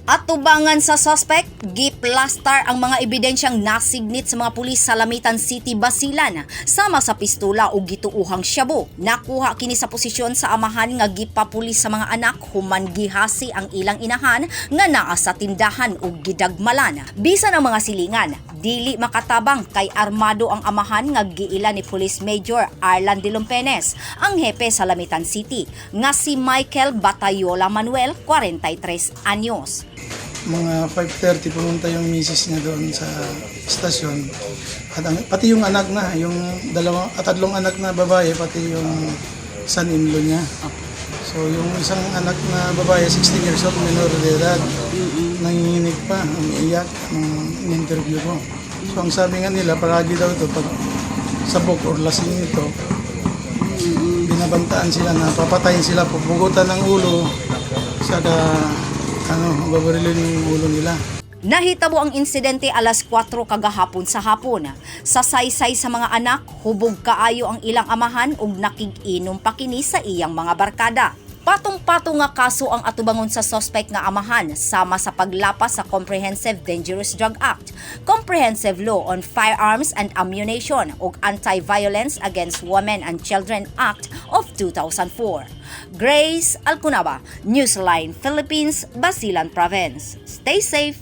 Atubangan sa suspect, giplastar ang mga ebidensyang nasignit sa mga pulis sa Lamitan City, Basilan, sama sa pistola ug gituohang shabu. Nakuha kini sa posisyon sa amahan nga gipapulis sa mga anak human gihasi ang ilang inahan nga naa sa tindahan ug gidagmalan. Bisan ang mga silingan, dili makatabang kay armado ang amahan nga giila ni Police Major Arlan de Lompenes, ang hepe sa Lamitan City, nga si Michael Batayola Manuel, 43 anyos. Mga 5:30 pumunta yung misis niya doon sa istasyon. At pati yung anak na, yung dalawa, at tatlong anak na babae, pati yung son-in-law niya. So yung isang anak na babae, 16 years old, minor de edad, nanginginig pa, umiiyak nung in-interview ko. So ang sabi nga nila, palagi daw ito pag sabog or lasing ito, binabantaan sila na papatayin sila, pupugutan ng ulo, saka ano, babarilin yung ulo nila. Nahitabo ang insidente alas 4 kagahapon sa hapon. Sa saysay sa mga anak, hubog kaayo ang ilang amahan ug nakig-inom pa kini sa iyang mga barkada. Patong-patong nga kaso ang atubangon sa suspect nga amahan sama sa paglapas sa Comprehensive Dangerous Drug Act, Comprehensive Law on Firearms and Ammunition ug Anti-Violence Against Women and Children Act of 2004. Grace Alcunaba, Newsline Philippines, Basilan Province. Stay safe.